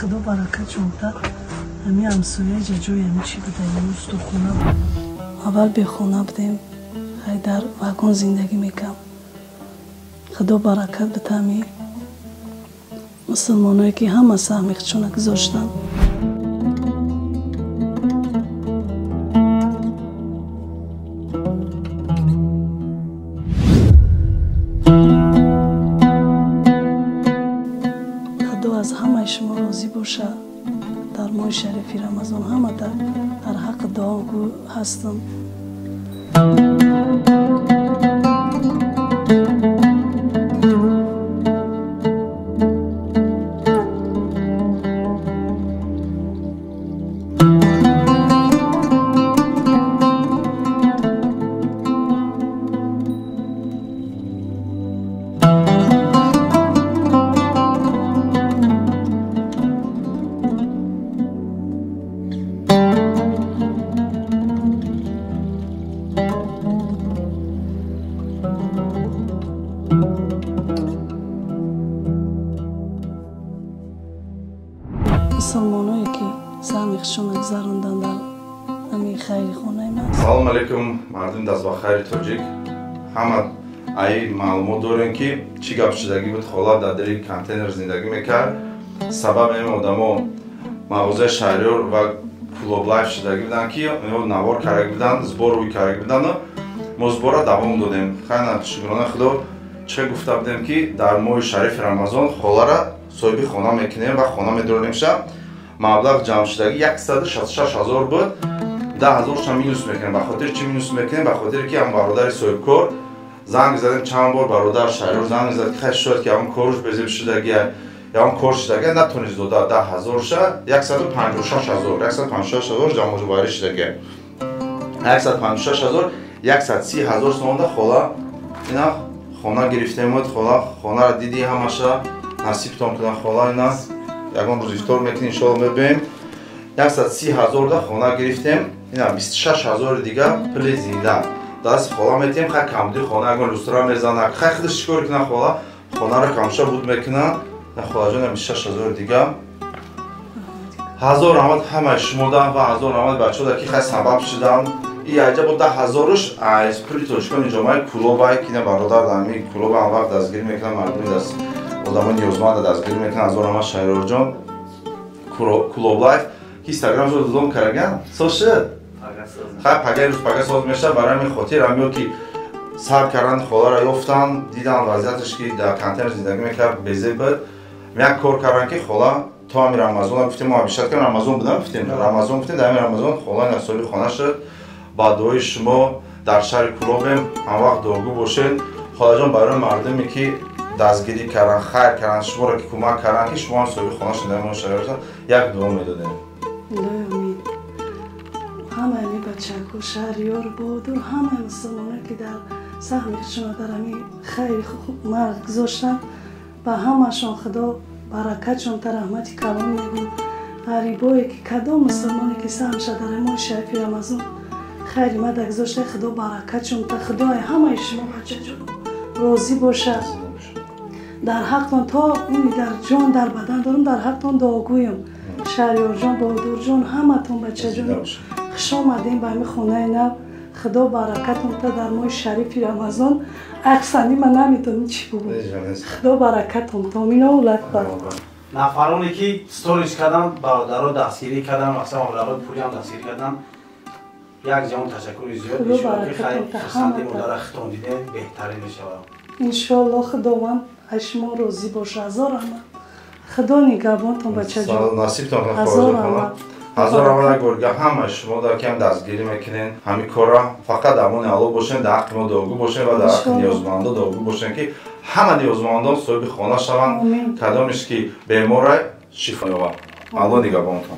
Худо баракат шонта. Ҳами ҳамсоя ҷои ҳами чӣ буда, устухона буд. Аввал бехона будем, хай дар вагон зиндагӣ мекардам. Худо баракат бита ҳами мусулмоное ки ҳама саҳми худшона гузоштанд. Худо аз ҳамаи шумо розӣ бошад. Дар моҳи шарифи Рамазон ҳама дар ҳаққи дуогӯ ҳастам. Мусулмоное ки саҳми худшона гузаронданд дар ҳамин хайри хонаи ман. Салом алейкум, мардуми дастбахайри тоҷик. Ҳама ай маълумот дорем ки чӣ гап шудагӣ буд. Хола дар дили контейнер зиндагӣ мекард. Сабаби ин одамо мағозаи Шаҳриёр ва Кулоб Лайф шудагӣ буданд, ки навор карда буданд, сбор рӯй карда буданд. Мо сбора давом додем. Хайна шукрона Худо, чӣ гуфта будем ки дар моҳи шарифи Рамазон холара соҳиби хона мекунем ва хона медоронем. Ша маблағ ҷамъшудагӣ 166 ҳазор буд, 10 ҳазорша минус мекунем. Ба хотири чӣ минус мекунем? Ба хотире ки ҳам бародари соҳибкор занг задем чанд бор, бародар Шаҳриёр занг зад ки хай шояд ки ҳамон коруш безеб шудагия, ягон кор шудагия, натонист дода 10 ҳазорша, 156 ҳазор, 156 ҳазор ҷамъҷӯбарӣ шудагия, 156 ҳазор, 130 ҳазор сомонда хола ина хона гирифтем. Хола хонаро диди, ҳамаша насибтон кунад. Хола ина ягон рӯз ифтор мекунем, иншоалло мебинем. 130 ҳазорда хона гирифтем, ина 26 ҳазори дига пули зинда даст хола метиҳем. Хай камбуди хона ягон люстра мезанад, хай худаш чӣ кор кунад, хола хонаро камша буд мекунад. Холаҷон 26 ҳазори дига. Ҳазор раҳмат ҳамаи шумода ва ҳазор раҳмат бачаҳода ки хай сабаб шуданд. И аҷа бо 10 ҳазоруш аз пули тоҷикони ҷомеаи Кулобай, ки на бародар дар ҳамин Кулоба ҳам вақт дастгирӣ мекунад, мардуми даст одамони ниёзманда дастгирӣ мекунад. Ҳазор раҳмат Шаҳриёрҷон. Кулоб Лайф ки инстаграмшо додом караган соз шуд, хай пагаи рӯз пага соз мешавад. Барои ҳамин хотир ҳамиё ки сар карданд, холаро ёфтанд, диданд вазъияташ ки дар контейнер зиндагӣ мекард, безеб буд, як кор карданд ки хола то ҳамин Рамазон гуфтем, мо обещать кардем, Рамазон будам гуфтем, Рамазон гуфтем, дар ҳамин Рамазон хола ина соҳиби хона шуд. Ба дуои шумо дар шаҳри Кулобем, ҳамвақт дуогӯ бошед. Холаҷон, барои мардуме ки дастгирӣ карданд, хайр карданд, шуморо ки кӯмак карданд, ки шумо ҳам соҳиби хона шуда мо шаҳр, як дуо медодем. Амин. Ҳамаи ҳамин бачако, Шаҳриёр, Баҳодур, ҳамаи мусулмоное ки дар саҳми худшона дар ҳамин хайри мард гузоштанд, ба ҳамашон Худо баракатшон та раҳмати калон мегӯм. Ғарибое ки кадом мусулмоне ки саҳмша дар моҳи шарифи Рамазон хайри мада гузошта, Худо баракатшон та, Худои ҳамаи шумо бачаҷон розӣ бошад. Дар ҳақтон то дар ҷон дар бадан дорам, дар ҳақтон дуогӯям. Шаҳриёрҷон, Баҳодурҷон, ҳаматон бачаҷон хуш омадем ба ҳамин хонаи нав. Худо баракатон та дар моҳи шарифи Рамазон. Аксани ман намедонам чӣ бигӯям. Худо баракатон та. Амин. Аллоҳу акбар. Нафароне ки сторис карданд, бародаро дастгирӣ карданд, масалан маблағҳои пулиам дастгирӣ карданд, як ҷаҳон ташаккури зиёд. Иншоалло ки хайр хурсанди модара хитон дидем, беҳтарин мешавад. Иншоалло Худованд аз шумо розӣ бошад. Ҳазор раҳмат. Худо нигаҳбонтон бачаҷон. Насибтон кунад холаҷон. Ҳазор раҳмат як бор дига ҳамаи шумо дар ки ҳам дастгирӣ мекунед ҳамин корра. Фақат амони Аллоҳ бошед, дар ҳаққи мо дуогӯ бошед ва дар ҳаққи ниёзмандо дуогӯ бошед, ки ҳама ниёзмандон соҳиби хона шаванд, кадомеш ки беморай шифо ёбад. Аллоҳ нигаҳбонтон.